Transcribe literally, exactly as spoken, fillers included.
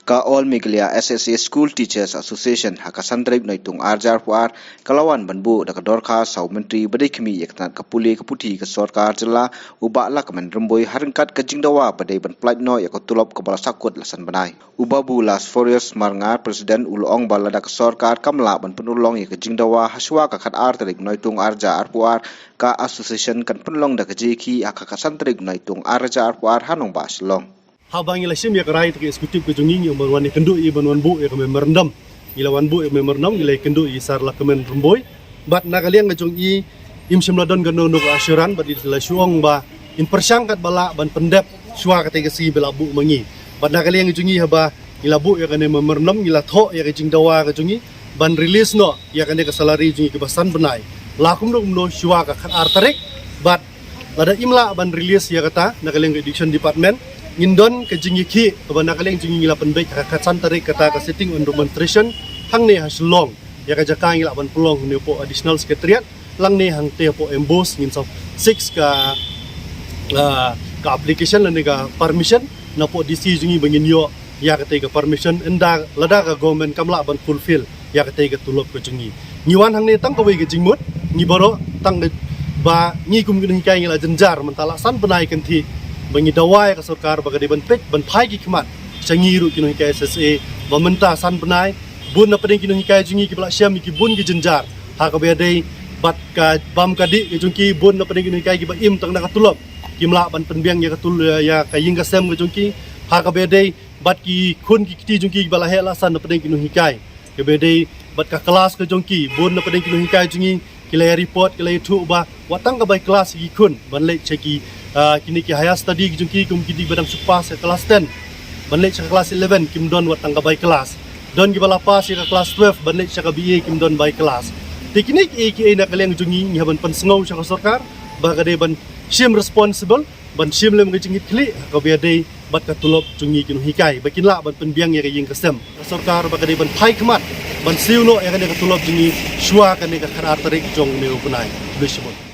Ka All Meghalaya S S A School Teachers Association ha ka san tarik Naitung arjar puar ka la wan ban buh da ka dorkhas ha u Myntri ba dei khmih ïa ka tnat ka pule ka puthi ka sorkar jylla, u Bah Lahkmen Rymbui, ha ryngkat ka jingdawa ba dei ban pyllait noh ïa ka tulop kaba la sahkut la san bnai. U Babu Lasforius Marngar, President, u la ong ba lada ka sorkar kam lah ban pynurlong ïa ka jingdawa ha shuwa ka khatar tarik Naitung arjar puar, ka association kan pynlong da ka jingïakhih ha ka khatsan tarik Naitung arjar puar ha nongbah Shillong. Haba ngi la shim ïa ka rai ta ka executive ka jong ngi, ngi wan ïa kynduh ïa ban wan buh ïa ka memorandum. Ngi la wan buh ïa ka memorandum, ngi la ïa kynduh ïa Sir Lahkmen Rymbui. Bad na ka liang ka jong i, im shym la don kano kano ka assurance, bad i la shu ong ba in pyrshang katba lah ban pyndep shuwa kata ka sngi ba la buh ma ngi. Bad na ka liang ka jong i, haba ngi la buh ïa kane memorandum, ngi la thoh ïa ka jingdawa ka jong i ban release noh ïa kane ka salary jong i kaba san bnai, la kumno kumno shuwa ka khatar tarik. Bad lada im lah ban release ïa kata na ka liang ka Education Department, ngin don ka jingïakhih kaba na ka liang jong ngi la pynbeit ha ka khatsan tarik, kata ka sitting on demonstration hangne ha Shillong. Ïa ka jaka ngi lah ban pynlong ne hapoh Additional Secretariat, lane hangta hapoh MBOSE, ngin sa seek ka, ah, ka application lane ka permission na hapoh D C jong ngi ba ngin ïoh ïa kata ka permission, ynda lada ka government kam lah ban fulfill ïa kata ka tulop ka jong ngi. Ngi wan hangne tang kawei ka jingmut, ngi baroh tang ba ngi kum ki nonghikai ngi la jynjar mynta la san bnai kynthih ba ngi dawa ïa ka sorkar ba ka dei ban peit ban phai ki khmat sha ngi ruh ki nonghikai S S A, ba mynta san bnai bun na pdeng ki nonghikai jong ngi kiba la shem ïa ki bun ki jynjar ha kaba ïadei bad ka bam ka dih ka jong ki, bun na pdeng ki nonghikai kiba im tang na ka tulop kim lah ban pynbiang ïa ka tul-, ïa ka ïing ka sem ka jong ki, ha kaba ïadei bad ki khun ki kti jong ki kiba la heh la san na pdeng ki nonghikai, kaba ïadei bad ka klas ka jong ki, bun na pdeng ki nonghikai jong ngi ki la ïa report, ki la ïathuh ba wat tang ka bai klas ki khun ban leit sha ki, ah, kine ki higher study ki jong ki, kum ki dei ba dang shu pass ka klas ten ban leit sha ka klas eleven, kim don wat tang ka bai klas. Don kiba la pass ïa ka klas twelve ban leit sha ka B A, kim don bai klas. Te kine kiei kiei na ka liang jong ngi ngi hap ban pynsngew sha ka sorkar ba ka dei ban shim responsible, ban shim lem ka jingkitkhlieh ha kaba ïadei bad ka tulop jong ngi ki nonghikai, ba kin lah ban pynbiang ïa ka ïing ka sem. Ka sorkar ba ka dei ban phai khmat ban siew noh ïa kane ka tulop jong ngi shuwa kane ka khatar tarik jong une u bnai. Khublei shibun.